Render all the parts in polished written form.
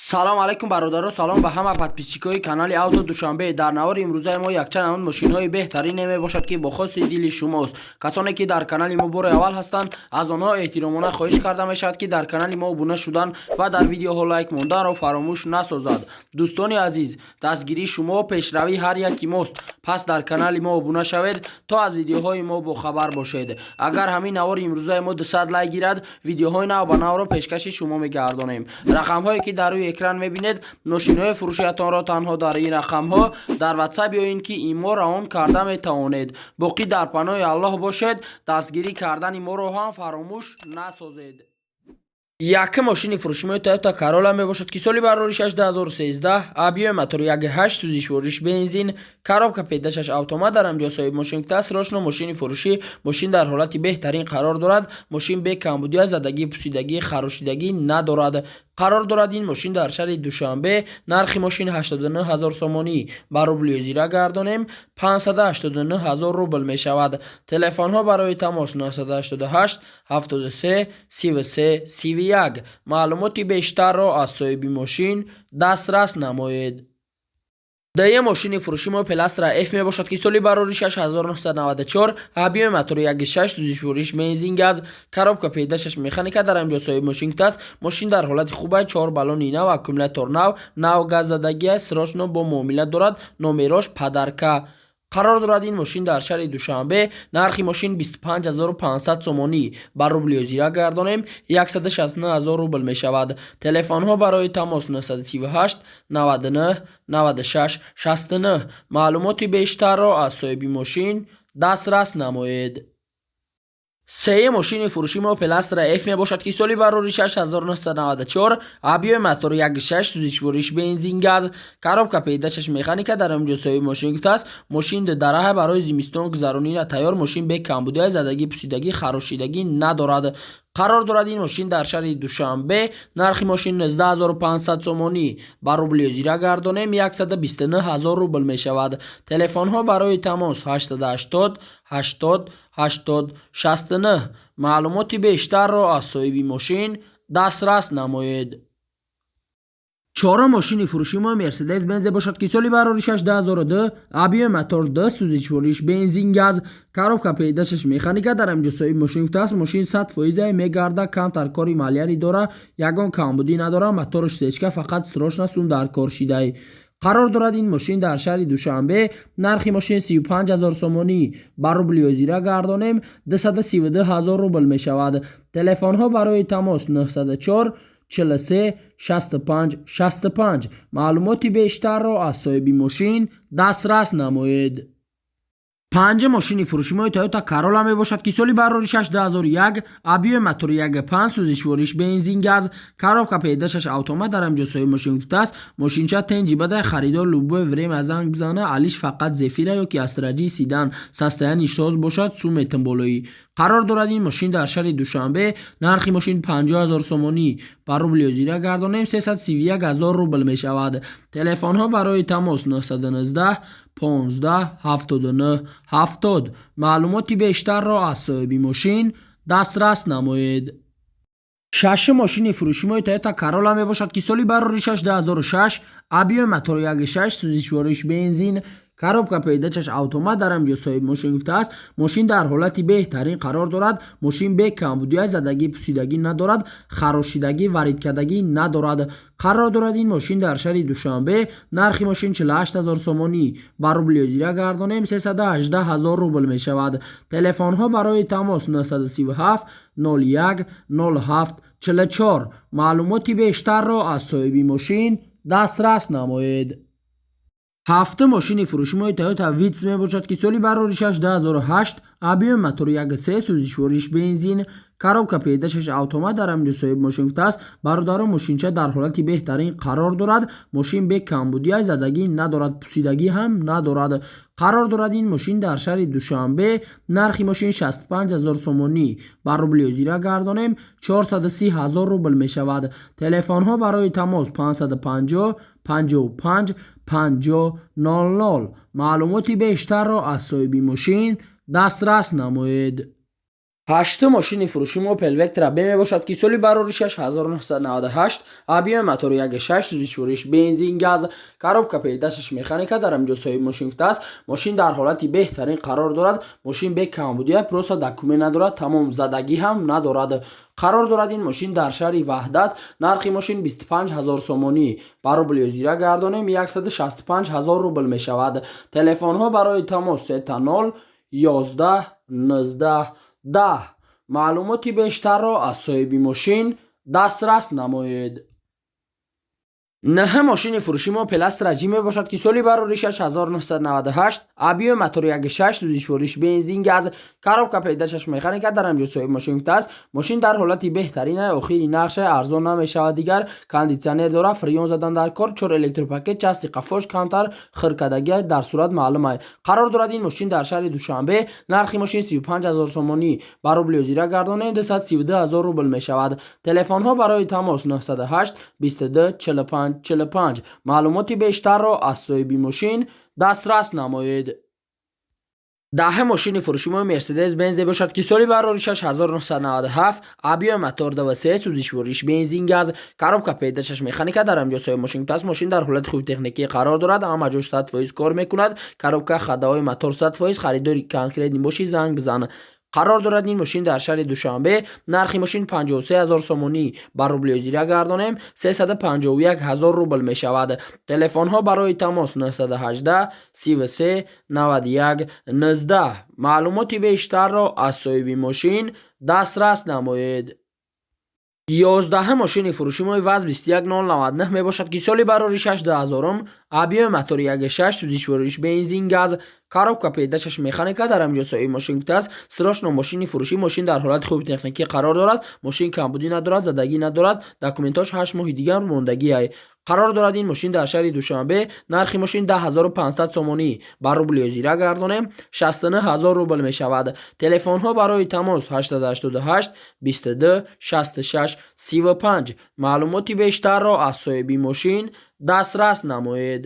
Салом алайкум, бародаро, салом ба ҳама подписчикои канали Авто Душанбе. Дар навори имрӯзаи мо якчанд намуд мошинҳои беҳтарине мебошад, ки бо хости дили шумост. Касоне ки дар канали мо бори аввал ҳастанд, аз онҳо эҳтиромона хоҳиш карда мешавад, ки дар канали мо обуна шудан ва дар видеоҳо лайк монданро фаромӯш насозад. Дӯстони азиз, дастгирии шумо пешравии ҳар яки мост, пас дар канали мо обуна шавед, то аз видеоҳои мо бохабар бошед. Агар ҳамин навори имрӯзаи мо 200 лайк гирад, видеоҳои нав ба навро пешкаши шумо мегардонем. Рақамҳое ки дар рӯи экран мебинед, мошинҳои фурӯшиятонро танҳо дар ин рақамҳо дар Ватсап ё ин ки имо равон карда метавонед. Боқӣ дар паноҳи Аллоҳ бошед, дастгирӣ кардани моро ҳам фаромӯш насозед. Якум мошини фурӯшимои Toyota Corolla мебошад, ки соли бароришаш 2013, объёми мотори 1.8, сӯзишвориш бензин, коробка П6 автомат. Дар ҳамҷо соҳиб мошин гуфтааст: срочно мошини фурӯшӣ, мошин дар ҳолати беҳтарин қарор дорад, мошин бе камбудия, задагӣ, пусидагӣ, харошидагӣ надорад. Қарор дорад ин мошин дар шаҳри Душанбе. Нархи мошин 89 ҳазор сомонӣ, ба рубли озира гардонем, 589 ҳазор рубл мешавад. Телефонҳо барои тамос 988 73 33 31. Маълумоти бештарро аз соҳиби мошин дастрас намоед. Дуюм мошини фурӯши мо Опел Астра F мебошад, ки соли бароришаш 1994, объёми мотори 1.6, сӯзишвориш бензин, газ, коробка П6 механика. Дар ҳамҷо соҳиби мошин гуфтааст: мошин дар ҳолати хуб аст, чор баллони нав, аккумулятор нав, нав газзадагиаст, срочно бо муомила дорад, номерош подарка. Қарор дорад ин мошин дар шаҳри Душанбе. Нархи мошин 25 500 сомонӣ, ба рубли озира гардонем, 169 ҳазор рубл мешавад. Телефонҳо барои тамос 938 99 96 69. Маълумоти бештарро аз соҳиби мошин дастрас намоед. Сеюм мошини фурӯши мо Опел Астра F мебошад, ки соли бароришаш 1994, объёми мотори 1.6, сӯзишвориш бензин, газ, коробка П6 механика. Дар ҳамҷо соҳиби мошин гуфтааст: мошин дараҳа, барои зимистон гузаронина тайёр, мошин бе камбудиҳои задагӣ, пусидагӣ, харошидагӣ надорад. Қарор дорад ин мошин дар шаҳри Душанбе. Нархи мошин 19 500 сомонӣ, ба рубли озира гардонем, 129 ҳазор рубл мешавад. Телефонҳо барои тамос 880 80 80 69. Маълумоти бештарро аз соҳиби мошин дастрас намоед. Чорум мошини фурӯши мо Мерседес Бенз бошад, ки соли бароришаш 2002, объёми мотор 2, сӯзишвориш бензин, газ, коробка П6 механика. Дар ҳамҷо соҳиби мошин гуфтааст: мошин 100 фоиза мегарда, камтар кори малярӣ дора, ягон камбудӣ надора, моторш сечка, фақат срочно сум дар кор шидай. Қарор дорад ин мошин дар шаҳри Душанбе. Нархи мошин 35 ҳазор сомонӣ, ба рубли озира гардонем, 232 ҳазор рубл мешавад. Телефонҳо барои тамос 904 43 65 65. Маълумоти бештарро аз соҳиби мошин дастрас намоед. Панҷум мошини фурӯшимои Toyota Corolla мебошад, ки соли бароришаш 2001, объёми мотори 1.5, сӯзишвориш бензин, газ, коробка П6 автомат. Дар ҳамҷо соҳиби мошин гуфтааст: мошинча тенҷи бадай, харидор любое время занг бизана, алиш фақат Зефира ё ки Астра Ҷи седан, состояние соз бошад, суметон болоӣ. Қарор дорад ин мошин дар шаҳри Душанбе. Нархи мошин 50 ҳазор сомонӣ, ба рубли озира гардонем, 331 ҳазор рубл мешавад. Телефонҳо барои тамос 919 15 79 70. Маълумоти бештарро аз соҳиби мошин дастрас намоед. Шашум мошини фурӯшимои Toyota Corolla мебошад, ки соли бароришаш 2006, объёми мотори 1.6, сӯзишвориш бензин, коробка П6 автомат. Дар ҳамҷо соҳиби мошин гуфтааст: мошин дар ҳолати беҳтарин қарор дорад, мошин бе камбудиҳои задагӣ, пусидагӣ надорад, харошидагӣ, варидкардагӣ надорад. Қарор дорад ин мошин дар шаҳри Душанбе. Нархи мошин 48 ҳазор сомонӣ, ба рубли озира гардонем, 318 ҳазор рубл мешавад. Телефонҳо барои тамос 937 01 07 44. Маълумоти бештарро аз соҳиби мошин дастрас намоед. Ҳафтум мошини фурӯшимои Toyota Vitz мебошад, ки соли бароришаш 2008, объёми мотори 1.3, сӯзишвориш бензин, коробка П6 автомат. Дар ҳамҷо соҳиби мошин гуфтааст: бародарон, мошинча дар ҳолати беҳтарин қарор дорад, мошин бе камбудиҳои задагӣ надорад, пусидагӣ ҳам надорад. Қарор дорад ин мошин дар шаҳри Душанбе. Нархи мошин 65 ҳазор сомонӣ, ба рубли озира гардонем, 430 ҳазор рубл мешавад. Телефонҳо барои тамос 550 55 50 00. Маълумоти бештарро аз соҳиби мошин дастрас намоед. Ҳаштум мошини фурӯши мо Opel Vectra B мебошад, ки соли бароришаш 1998, объёми мотори 1.6, сӯзишвориш бензин, газ, коробка передачаш механика. Дар ҳаминҷо соҳиби мошин гуфтааст, мошин дар ҳолати беҳтарин қарор дорад, мошин бе камбудия, просто документ надорад, тамом, задагӣ ҳам надорад. Қарор дорад ин мошин дар шаҳри Ваҳдат. Нархи мошин 25 ҳазор сомонӣ, ба рубли ҳозира гардонем, 165 ҳазор рубл мешавад. Телефонҳо барои тамос 000 11 19 10. Маълумоти бештарро аз соҳиби мошин дастрас намоед. Наҳ мошини фурӯши мо Opel Astra J мебошад, ки соли бароришаш 1998, объёми мотори 1.6, сӯзишвориш бензин, газ, коробка передачаш механика. Дар ҳамҷо соҳиби мошин гуфтааст, мошин дар ҳолати беҳтарин, охири нақша, арзон намешавад. Дигар кондитсионер дорад, фреон задан дар кор, чор электропакет, части қафош камтар хиркадагия дар сурат маълум. Қарор дорад ин мошин дар шаҳри Душанбе. Нархи мошин 35 ҳазор сомонӣ, ба рубли ҳозира гардонем, 232 ҳазор рубл мешавад. Телефонҳо барои тамос 908 22 45 45. Маълумоти бештарро аз соҳиби мошин дастрас намоед. Даҳ мошини фурӯши мо Мерседес Бензе бошад, ки соли бароришаш 1997, объёми мотор 2.3, сӯзишвориш бензин, газ, коробка передачаш механика. Дар ҳамҷо соҳиби мошин гуфтааст, мошин дар ҳолати хуби техникӣ қарор дорад, ҳама ҷош 100% кор мекунад, коробка, ходовой мотор 100%. Харидори конкретный бошӣ, занг бизан. Қарор дорад ин мошин дар шаҳри Душанбе. Нархи мошин 53 ҳазор сомонӣ, ба рубли ҳозира гардонем, 351 ҳазор рубл мешавад. Телефонҳо барои тамос 918 33 91 19. Маълумоти бештарро аз соҳиби мошин дастрас намоед. 11-ҳам мошини фурӯши мои ВАЗ 21099 мебошад, ки соли бароришаш 2000-ум, объёми мотори 1.6, сӯзишвориш бензин, газ, коробка передачаш механика. Дар ҳаминҷо соҳиби мошин гуфтааст, срочно мошини фурӯшӣ, мошин дар ҳолати хуби техникӣ қарор дорад, мошин камбудӣ надорад, задагӣ надорад, документҳош 8 моҳи дигар мондагиай. Қарор дорад ин мошин дар шаҳри Душанбе. Нархи мошин 10 500 сомонӣ, ба рубли ҳозира гардонем, 69 ҳазор рубл мешавад. Телефонҳо барои тамос 888 22 66 35. Маълумоти бештарро аз соҳиби мошин дастрас намоед.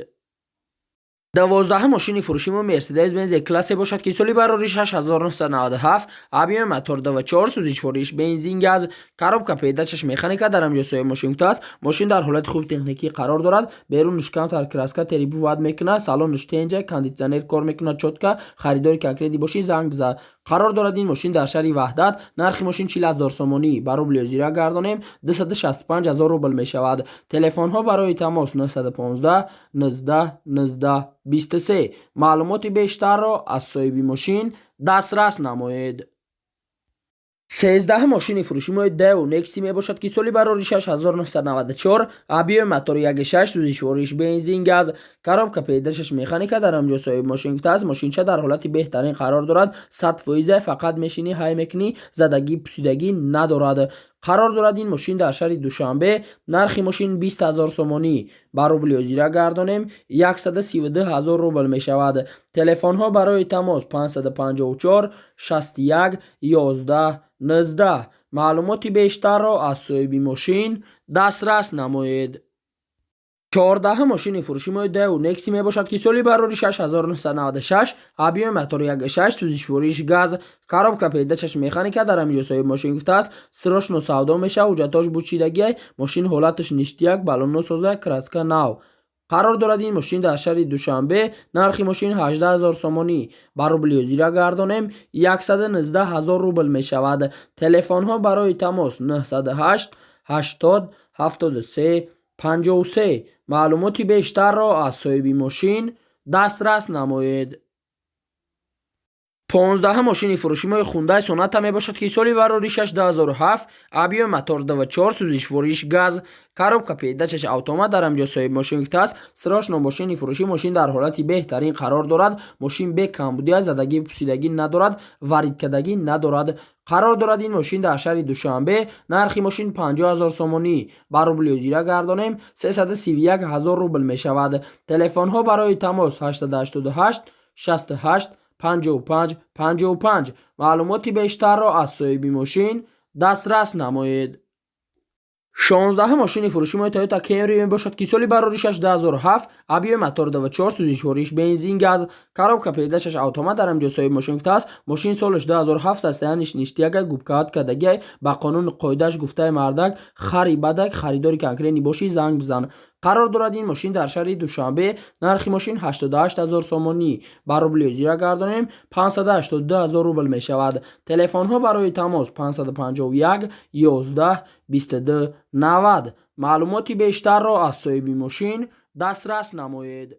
12-ҳам мошини фурӯши мо Мерседес Бенз Классе бошад, ки соли бароришаш 1997, объёми мотор 2.4, сӯзишвориш бензин, газ, коробка передачаш механика. Дар ҳамҷо соҳиби мошин гуфтааст, мошин дар ҳолати хуби техникӣ қарор дорад, берунаш камтар краска теребовать мекунад, салонаш тенҷа, кондитсионер кор мекунад чётко. Харидори конкретный бошӣ, занг бизан. Қарор дорад ин мошин дар шаҳри Ваҳдат. Нархи мошин 40 ҳазор сомонӣ, ба рубли ҳозира гардонем, 265 ҳазор рубл мешавад. Телефонҳо барои тамос 915 19 19 23. Маълумоти бештарро аз соҳиби мошин дастрас намоед. 13-ҳам мошини фурӯши мои Daewoo Nexia мебошад, ки соли бароришаш 1994, объёми мотори 1.6, сӯзишвориш бензин, газ, коробка передачаш механика. Дар ҳамҷо соҳиби мошин гуфтааст, мошинча дар ҳолати беҳтарин қарор дорад, 100%, фақат мешинӣ, ҳай мекунӣ, задагӣ, пусидагӣ надорад. Қарор дорад ин мошин дар шаҳри Душанбе. Нархи мошин 20 ҳазор сомонӣ, ба рубли ҳозира гардонем, 132 ҳазор рубл мешавад. Телефонҳо барои тамос 554 61 11 19. Маълумоти бештарро аз соҳиби мошин дастрас намоед. 14-ҳам мошини фурӯши мои Daewoo Nexia мебошад, ки соли бароришаш 1996, объёми мотори 1.6, сӯзишвориш газ, коробка передачаш механика. Дар ҳаминҷо соҳиби мошин гуфтааст, срочно савдо мешавад, ҳуҷҷатҳош бучидагиай, мошин ҳолаташ ништяк, баллоно соза, краска нав. Қарор дорад ин мошин дар шаҳри Душанбе. Нархи мошин 18 ҳазор сомонӣ, ба рубли ҳозира гардонем, 119 ҳазор рубл мешавад. Телефонҳо барои тамос 908 80 73 53. Маълумоти бештарро аз соҳиби мошин дастрас намоед. 15-ҳам мошини фурӯши мои Хундай Соната мебошад, ки соли бароришаш 2007, объёми мотор 2.4, сӯзишвориш газ, коробка передачаш автомат. Дар ҳамҷо соҳиби мошин гуфтааст, срочно мошини фурӯшӣ, мошин дар ҳолати беҳтарин қарор дорад, мошин бе камбудия, задагӣ, пусидагӣ надорад, варидкардагӣ надорад. Қарор дорад ин мошин дар шаҳри Душанбе. Нархи мошин 50 ҳазор сомонӣ, ба рубли ҳозира гардонем, 331 ҳазор рубл мешавад. Телефонҳо барои тамос 888 68 55 55. Маълумоти бештарро аз соҳиби мошин дастрас намоед. 16-ум мошини фурӯши мо Toyota Camry мебошад, ки соли бароришаш 2007, объёми мотор 24, сӯзишвориш бензин, газ, коробка передачаш автомат. Дар ҳамҷо соҳиби мошин гуфтааст, мошин солаш 2007, состояниш ништяк, губкаат кардагиай, ба қонуну қоидааш. Гуфтаи мардак, хари бадак, харидори конкретный бошӣ, занг бизан. Қарор дорад ин мошин дар шаҳри Душанбе. Нархи мошин 88 ҳазор сомонӣ, ба рубли озира гардонем, 582 ҳазор рубл мешавад. Телефонҳо барои тамос 551 11 22 90. Маълумоти бештарро аз соҳиби мошин дастрас намоед.